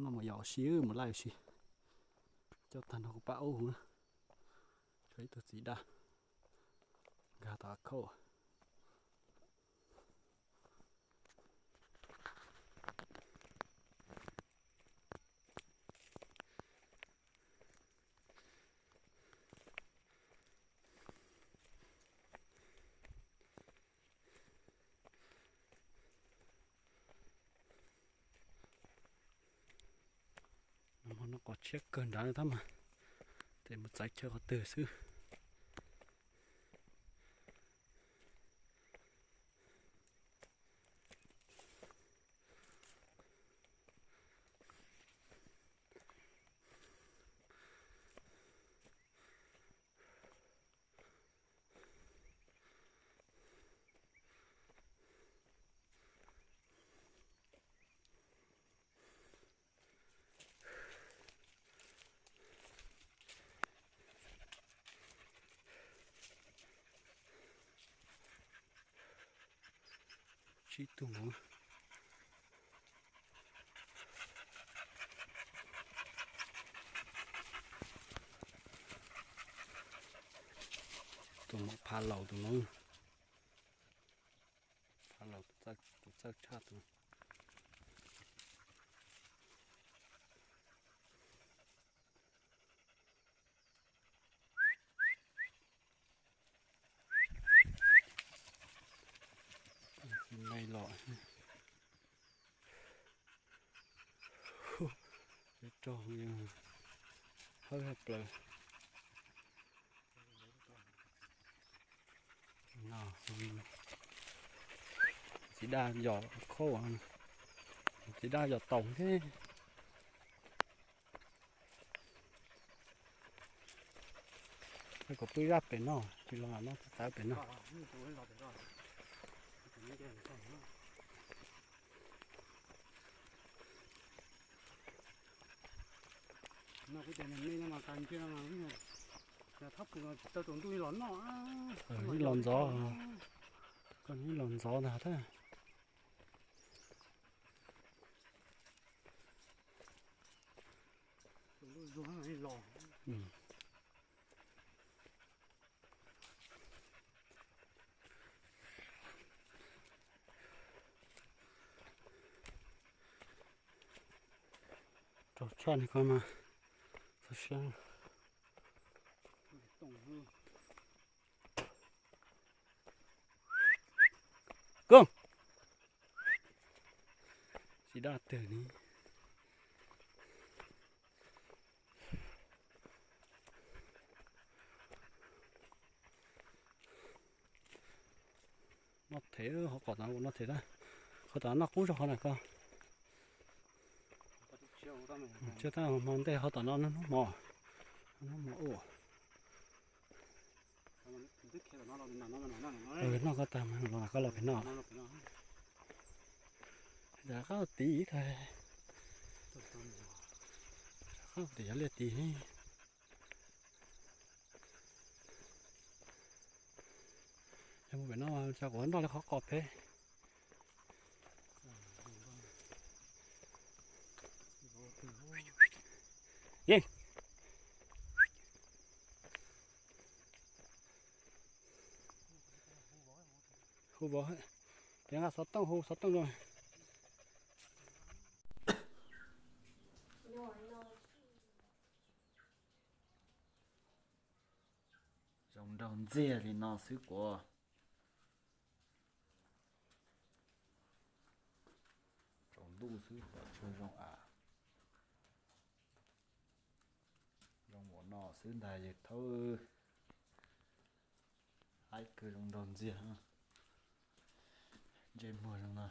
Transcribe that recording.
No mus yos si, mus laj si. Coj tag no kuv pab ub na. Tshuav ib tug txiv daj nkag tom khauj. Hmo no qos tshiab kawg nrad tab mas tes mus txav chaw qhov twg xwb. Tsib tug no. Tus no pha laus tus no. Pha laus tus txawj tshaj tus. Nai los rog hawb haj plaws. Txiv daj yos khauj, txiv daj yos taus thiab. Kom pw zaj pem no, tsis los no txav pem no. Ib los ntxov, ib los ntxov ntag thiab. Rog tshaj ni ko mas txog siab. Koob, txiv daj twg ni. Noj them, ho kom tom no noj them, ho tom no noj qub zog qhov na ko. Tsiab tab hmo ntej ho tom no noj hnub hmo, hnub hmo ua. Noj koj tag los ko los pem no. Rov qab tiv tag, rov qab tiv yog liaj tiv ne. Yog mus pem no, xyov kuv noj li qhov qos pem. Yeej. Hu vov, peb nqa xov tooj hu xov tooj zoo. Zoo nraug ntxiag li no xwb kuv. Tsaus ntuj xwb pom tsuag zoo av. Zoo ua no xwb ntag yawg thaub. Haib kawg, zoo nraug ntxiag. Ntsej muag zoo no.